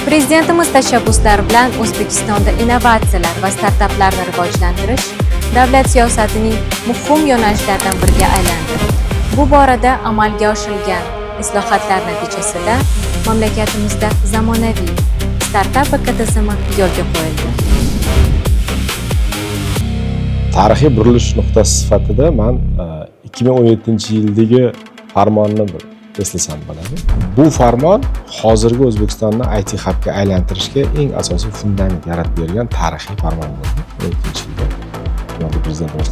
Prezidentimiz tashabbuslari bilan O'zbekistonda innovatsiyalar va startaplarni rivojlantirish davlat siyosatining muhim yo'nalishlaridan biriga aylandi. Bu borada amalga oshirilgan islohotlar natijasida mamlakatimizda zamonaviy startap ekotizimi yo'lga qo'yildi. Tarixiy burilish nuqtasi sifatida man 2017 yildagi farmonni bir eslasam bo'ladi. Bu farmon hozirgi O'zbekistonni IT hubga aylantirishga eng asosiy fundament yaratib bergan tarixiy farmon bo'ldi. 17-yilda hurmatli prezidentimiz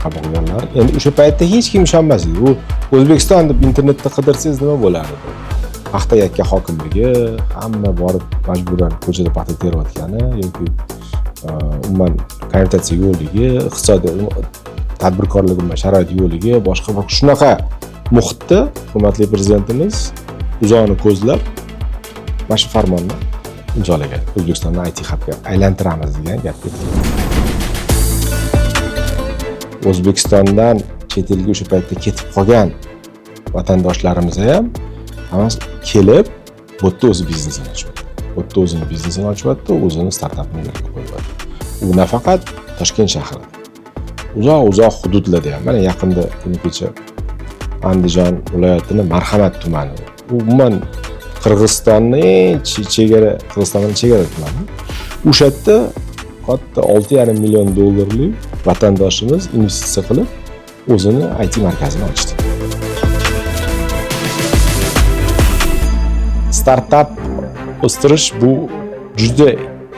qabul qilganlar. Endi o'sha paytda hech kim ishonmas edi. U O'zbekiston deb internetda qidirsangiz, nima bo'lardi? Paxta yakka hokimligi, hamma borib majburan ko'chada paxta terayotgani yoki umuman konvertatsiya yo'qligi, iqtisodiy tadbirkorlik, umuman sharoit yo'qligi, boshqa boshqa shunaqa muhitda hurmatli prezidentimiz uzoqni ko'zlab mana shu farmonni imzolagan. O'zbekistonni IT hubga aylantiramiz degan gapni aytgan. O'zbekistondan chet elga o'sha paytda ketib qolgan vatandoshlarimiz ham hammasi kelib bu yerda o'zi biznesini ochyapti. Bu yerda o'zini biznesini ochyapti, o'zini startapini yo'lga qo'yyapti. U nafaqat Toshkent shahrida, uzoq uzoq hududlarda ham. Mana yaqinda, kuni kecha Andijon viloyatini Marhamat tumani, u umuman Qirg'izistonni eng chegara, Qirg'iziston bilan chegara tumani, o'sha yerda katta 6,5 million dollarlik vatandoshimiz investitsiya qilib, o'zini IT markazini ochdi. Startap o'stirish bu juda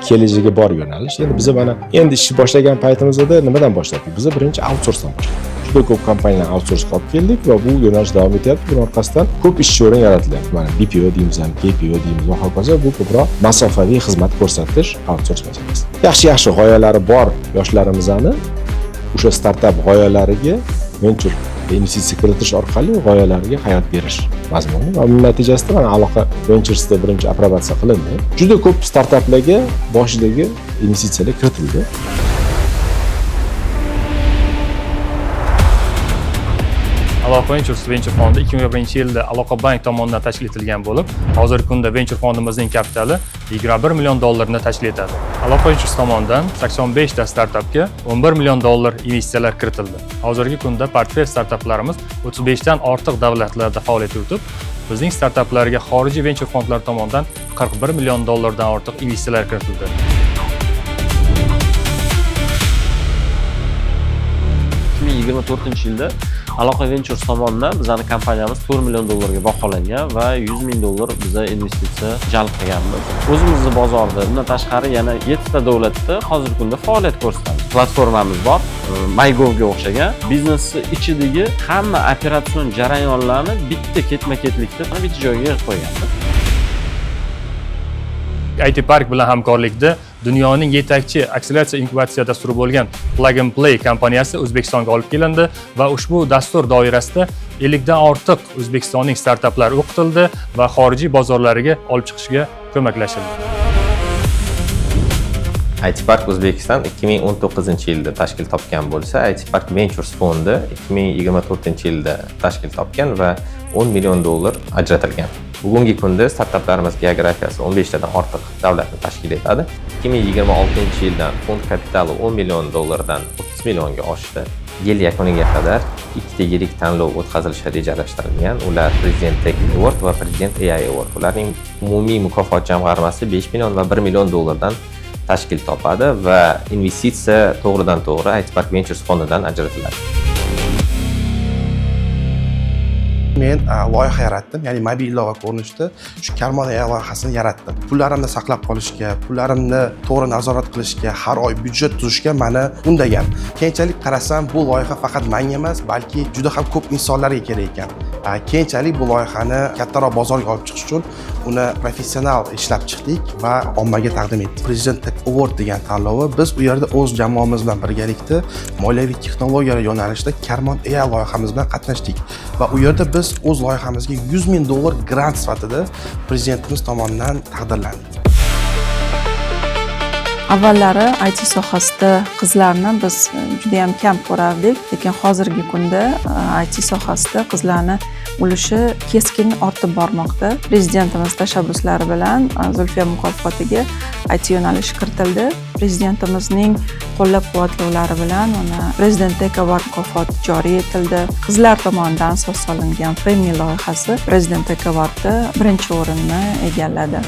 kelajagi bor yo'nalish. Endi biza mana endi ishni boshlagan paytimizda nimadan boshladik? Biza birinchi outsourcedan boshladik. Juda ko'p kompaniyalar outsourcega olib keldik va bu yo'nalish davom etyapti. Buni orqasidan ko'p ishchi o'rin yaratilyapti. Mana BPO deymiz ham, KPO deymiz va hokazo. Bu ko'proq masofaviy xizmat ko'rsatish, outsource masalasi. Yaxshi yaxshi g'oyalari bor yoshlarimizni o'sha startap g'oyalariga venchur investitsiya kiritish orqali g'oyalarga hayot berish mazmuni va buning natijasida mana Aloqa Venturesda birinchi aprobatsiya qilindi. Juda ko'p startaplarga boshidagi investitsiyalar kiritildi. Aloqa Ventures venchur fondi 2021 yilda Aloqa Bank tomonidan tashkil etilgan bo'lib, hozirgi kunda venchur fondimizning kapitali 21 million dollarni tashkil etadi. Aloqa Ventures tomonidan 85 ta startapga 11 million dollar investitsiyalar kiritildi. Hozirgi kunda portfel startaplarimiz 35 dan ortiq davlatlarda faoliyat yuritib, bizning startaplarga xorijiy venchur fondlar tomonidan 41 million dollardan ortiq investitsiyalar kiritildi. 2024 yilda Aloqa Ventures tomonidan bizani kompaniyamiz 4 million dollarga baholangan va 100 ming dollar biza investitsiya jalb qilganmiz. O'zimizni bozorda, bundan tashqari yana 7 ta davlatda hozirgi kunda faoliyat ko'rsatamiz. Platformamiz bor, MyGovga o'xshagan. Biznesni ichidagi hamma operatsion jarayonlarni bitta ketma-ketlikda bitta joyga yig'ib qo'yganmiz. IT Park bilan hamkorlikda dunyoning yetakchi akseleratsiya inkubatsiya dasturi bo'lgan Plug and Play kompaniyasi O'zbekistonga olib kelindi va ushbu dastur doirasida 50 dan ortiq O'zbekistonning startaplari o'qitildi va xorijiy bozorlariga olib chiqishga ko'maklashildi. IT Park O'zbekiston 2019 yilda tashkil topgan bo'lsa, IT Park Ventures fondi 2024 yilda tashkil topgan va 10 million dollar ajratilgan. Bugungi kunda startaplarimiz geografiyasi 15 tadan ortiq davlatni tashkil etadi. 2026 yildan fond kapitali 10 million dollardan 30 millionga oshdi. Yil yakuniga qadar ikkita yirik tanlov o'tkazilishi rejalashtirilgan. Ular President Tech Award va President AI Award. Ularning umumiy mukofot jamg'armasi 5 million va 1 million dollardan tashkil topadi va investitsiya to'g'ridan to'g'ri IT Park Ventures fondidan ajratiladi. Men loyiha yaratdim, ya'ni mobil ilova ko'rinishida shu Karmon AI loyihasini yaratdim. Pullarimni saqlab qolishga, pullarimni to'g'ri nazorat qilishga, har oy byudjet tuzishga mani undagan. Keyinchalik qarasam, bu loyiha faqat manga emas, balki juda ham ko'p insonlarga kerak ekan. Keyinchalik bu loyihani kattaroq bozorga olib chiqish uchun uni professional ishlab chiqdik va ommaga taqdim etdik. President Tech Award degan tanlovi, biz u yerda o'z jamoamiz bilan birgalikda moliyaviy texnologiyalar yo'nalishida Karmon AI loyihamiz bilan qatnashdik va u yerda biz o'z loyihamizga 100 ming dollar grant sifatida prezidentimiz tomonidan taqdirlandik. Avvallari IT sohasida qizlarni biz judayam kam ko'rardik, lekin hozirgi kunda IT sohasida qizlarni Ulushi keskin ortib bormoqda. Prezidentimiz tashabbuslari bilan Zulfiya mukofotiga IT yo'nalishi kiritildi. Prezidentimizning qo'llab-quvvatlovlari bilan mana President Tech Award mukofoti joriy etildi. Qizlar tomonidan asos solingan Femmy loyihasi President Tech Awardda birinchi o'rinni egalladi.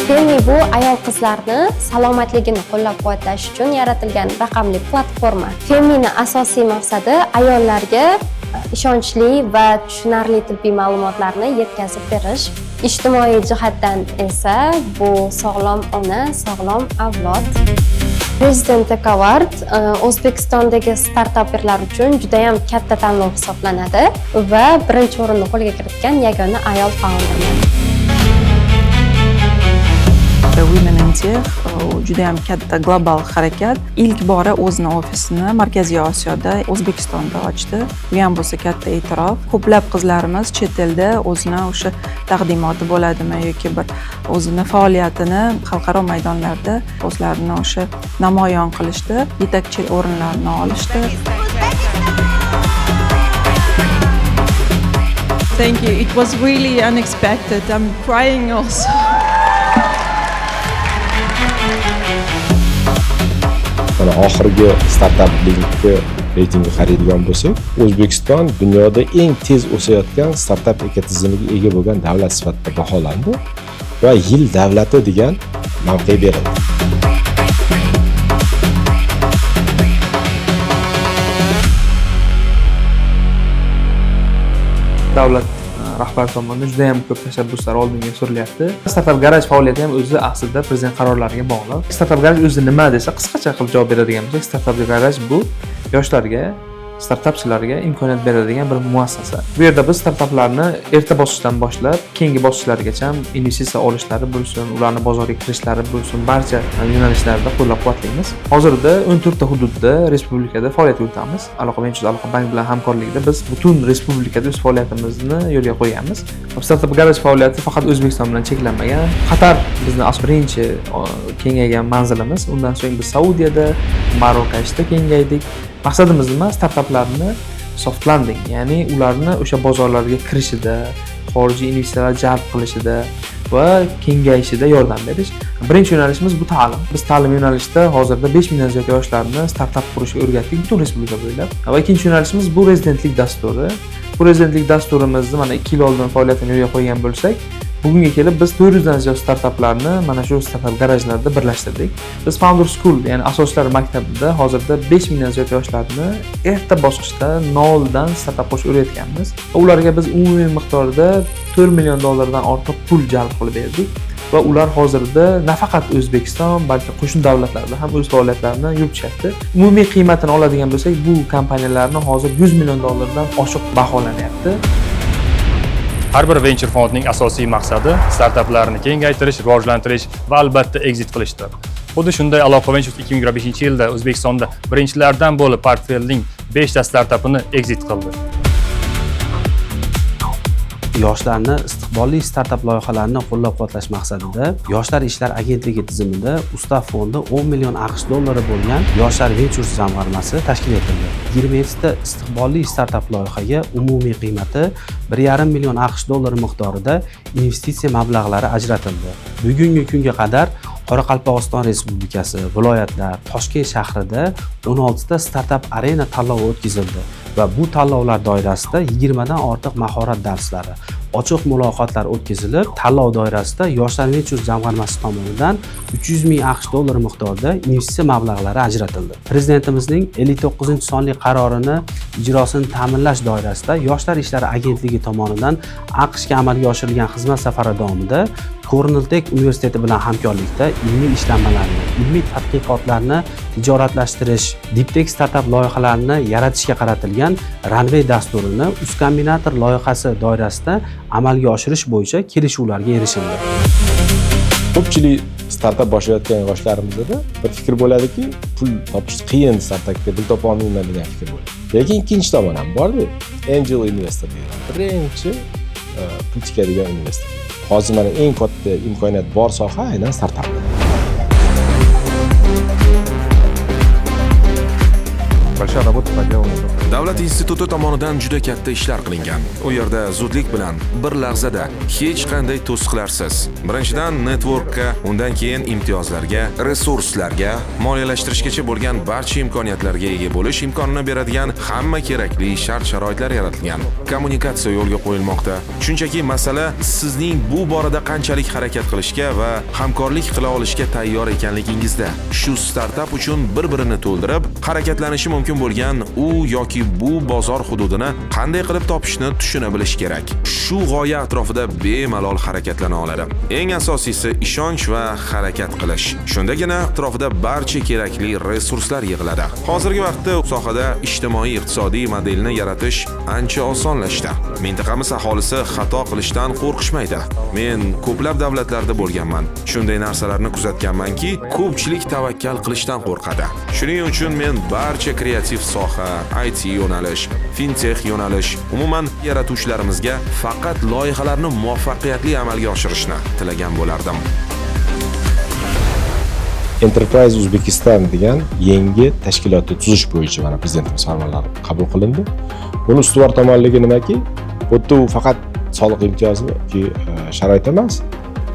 Femmy bu ayol qizlarni salomatligini qo'llab-quvvatlash uchun yaratilgan raqamli platforma. Femmyni asosiy maqsadi ayollarga ishonchli va tushunarli tibbiy ma'lumotlarni yetkazib berish. Ijtimoiy jihatdan esa bu sog'lom ona, sog'lom avlod. President Tech Award O'zbekistondagi startaperlar uchun juda ham katta tanlov hisoblanadi va birinchi o'rinni qo'lga kiritgan yagona ayol founderman. Women in Tech juda ham katta global harakat. Ilk bora o'zini ofisini Markaziy Osiyoda, O'zbekistonda ochdi. Bu ham bo'lsa katta e'tirof. Ko'plab qizlarimiz chet elda o'zini o'sha taqdimoti bo'ladimi yoki bir o'zini faoliyatini xalqaro maydonlarda o'zlarini o'sha namoyon qilishdi, yetakchi o'rinlarni olishdi. Thank you. It was really unexpected. I'm crying also. Mana oxirgi Startup Link'i reytingi qaraydigan bo'lsak, O'zbekiston dunyoda eng tez o'sayotgan startap ekotizimiga ega bo'lgan davlat sifatida baholandi va yil davlati degan mavqe berildi. Davlat rahbari tomonidan juda ham ko'p tashabbuslar oldinga surilyapti. Startup Garage faoliyati ham o'zi aslida prezident qarorlariga bog'liq. Startup Garage o'zi nima desa, qisqacha qilib javob beradigan bo'lsak, Startup Garage bu yoshlarga, startapchilarga imkoniyat beradigan bir muassasa. Bu yerda biz startaplarni erta bosqichdan boshlab keyingi bosqichlargacha investitsiya olishlari bo'lsin, ularni bozorga kirishlari bo'lsin, barcha yo'nalishlarda qo'llab-quvvatlaymiz. Hozirda 14 ta hududda respublikada faoliyat yuritamiz. Aloqa Ventures, Aloqa Bank bilan hamkorlikda biz butun respublikada o'z faoliyatimizni yo'lga qo'yganmiz. Startup Garage faoliyati faqat O'zbekiston bilan cheklanmagan. Qatar bizni birinchi kengaygan manzilimiz. Undan so'ng biz Saudiyada, Marokashda kengaydik. Maqsadimiz nima? Startaplarni soft landing, ya'ni ularni o'sha bozorlarga kirishida, xorijiy investitsiyalar jalb qilishida va kengayishida yordam berish. Birinchi yo'nalishimiz bu ta'lim. Biz ta'lim yo'nalishida hozirda 5 mingdan ziyod yoshlarni startap qurishga o'rgatdik butun respublika bo'ylab. Va ikkinchi yo'nalishimiz bu rezidentlik dasturi. Bu rezidentlik dasturimizni mana 2 yil oldin faoliyatini yo'lga qo'ygan bo'lsak, bugunga kelib biz 400 dan ziyod startaplarni mana shu startap garajlarda birlashtirdik. Biz Founder School, ya'ni asoschilar maktabida hozirda 5 mingdan ziyod yoshlarni erta bosqichda noldan startap qurishga o'rgatganmiz. Va ularga biz umumiy miqdorda 4 million dollardan ortiq pul jalb qilib berdik va ular hozirda nafaqat O'zbekiston, balki qo'shni davlatlarda ham o'z faoliyatlarini yuritishyapti. Umumiy qiymatini oladigan bo'lsak, bu kompaniyalarni hozir 100 million dollardan oshiq baholanyapti. Har bir venture fondning asosiy maqsadi startaplarni kengaytirish, rivojlantirish va albatta exit qilishdir. Xuddi shunday Aloqa Ventures 2025-yilda O'zbekistonda birinchilardan bo'lib portfelning 5 ta startapini exit qildi. Yoshlarni istiqbolli startap loyihalarini qo'llab-quvvatlash maqsadida Yoshlar ishlari agentligi tizimida Ustav fondi 10 million AQSh dollari bo'lgan Yoshlar Ventures jamg'armasi tashkil etildi. 27 ta istiqbolli startap loyihaga umumiy qiymati 1,5 million AQSh dollari miqdorida investitsiya mablag'lari ajratildi. Bugungi kunga qadar Qoraqalpog'iston Respublikasi, viloyatlar, Toshkent shahrida 16 ta startap arena tanlovi o'tkazildi va bu tanlovlar doirasida 20 dan ortiq mahorat darslari, ochiq muloqotlar o'tkazilib, tanlov doirasida Yoshlar Ventures jamg'armasi tomonidan 300 ming AQSh dollari miqdorida investitsiya mablag'lari ajratildi. Prezidentimizning 59-sonli qarorini ijrosini ta'minlash doirasida Yoshlar ishlari agentligi tomonidan AQShga amalga oshirilgan xizmat safari davomida Cornell Tech universiteti bilan hamkorlikda ilmiy ishlanmalarni, ilmiy tadqiqotlarni tijoratlashtirish, deep tech startap loyihalarini yaratishga qaratilgan Runway dasturini Uzkombinator loyihasi doirasida amalga oshirish bo'yicha kelishuvlarga erishildi. Ko'pchilik startap boshlayotgan yoshlarimizda bir fikr bo'ladiki, pul topish qiyin, startapga pul topa olmayman degan fikr bo'ladi. Lekin ikkinchi tomon ham borda, angel investor degan birinchi pul tikadigan investor. Hozir mana eng katta imkoniyat bor soha aynan startap. Большая работа проделана. Davlat instituti tomonidan juda katta ishlar qilingan. U yerda zudlik bilan, bir lahzada, hech qanday to'siqlarsiz, birinchidan networkka, undan keyin imtiyozlarga, resurslarga, moliyalashtirishgacha bo'lgan barcha imkoniyatlarga ega bo'lish imkonini beradigan hamma kerakli shart-sharoitlar yaratilgan. Kommunikatsiya yo'lga qo'yilmoqda. Shunchaki masala sizning bu borada qanchalik harakat qilishga va hamkorlik qila olishga tayyor ekanligingizda. Shu startap uchun bir-birini to'ldirib, harakatlanishi mumkin bo'lgan u yoki bu bozor hududini qanday qilib topishni tushuna bilish kerak. Shu g'oya atrofida bemalol harakatlana oladi. Eng asosiysi ishonch va harakat qilish. Shundagina atrofida barcha kerakli resurslar yig'iladi. Hozirgi vaqtda sohada ijtimoiy-iqtisodiy modelni yaratish ancha osonlashdi. Mintaqamiz aholisi xato qilishdan qo'rqishmaydi. Men ko'plab davlatlarda bo'lganman. Shunday narsalarni kuzatganmanki, ko'pchilik tavakkal qilishdan qo'rqadi. Shuning uchun men barcha kreativ soha, IT yo'nalish, fintech yo'nalish, umuman yaratuvchilarimizga faqat loyihalarni muvaffaqiyatli amalga oshirishni tilagan bo'lardim. Enterprise Uzbekistan degan yangi tashkilotni tuzish bo'yicha mana prezidentimiz farmonlari qabul qilindi. Buni ustuvor tomonligi nimaki, bu yerda u faqat soliq imtiyozi yoki sharoit emas,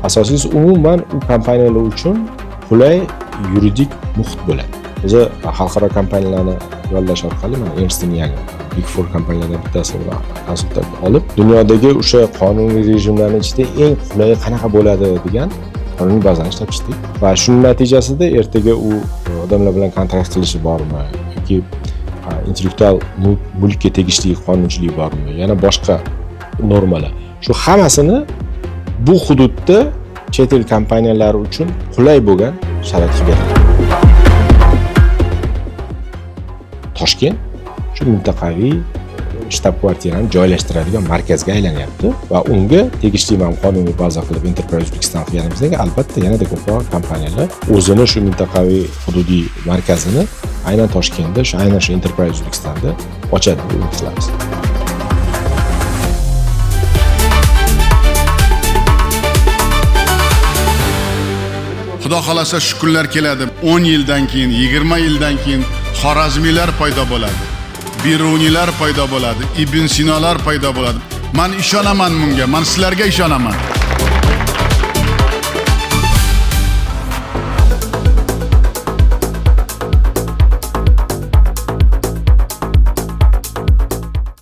asosiysi umuman u kompaniyalar uchun qulay yuridik muhit bo'ladi. O'zi xalqaro kompaniyalarni yollash orqali mana Ernst Young Big Four kompaniyalaridan bittasi bilan konsultant olib, dunyodagi o'sha qonuniy rejimlarning ichida eng qulay qanaqa bo'ladi degan qonuniy bazani ishlab chiqdik. Va shuning natijasida ertaga u odamlar bilan kontrakt qilishi bormi yoki intellektual mulkka tegishli qonunchilik bormi, yana boshqa normalar. Shu hammasini bu hududda chet el kompaniyalari uchun qulay bo'lgan sharoit qilib beradi. Toshkent shu mintaqaviy shtab kvartirani joylashtiradigan markazga aylanyapti va unga tegishli mana qonuniy baza qilib Enterprise Uzbekistan qilganimizdan keyin albatta yanada ko'proq kompaniyalar o'zini shu mintaqaviy hududiy markazini aynan Toshkentda, shu aynan shu Enterprise Uzbekistonda ochadi deb umid qilamiz. Xudo xolasa shu kunlar keladi. 10 yildan keyin, 20 yildan keyin Xorazmiylar paydo bo'ladi. Beruniylar paydo bo'ladi, Ibn Sinolar paydo bo'ladi. Men ishonaman bunga, men sizlarga ishonaman.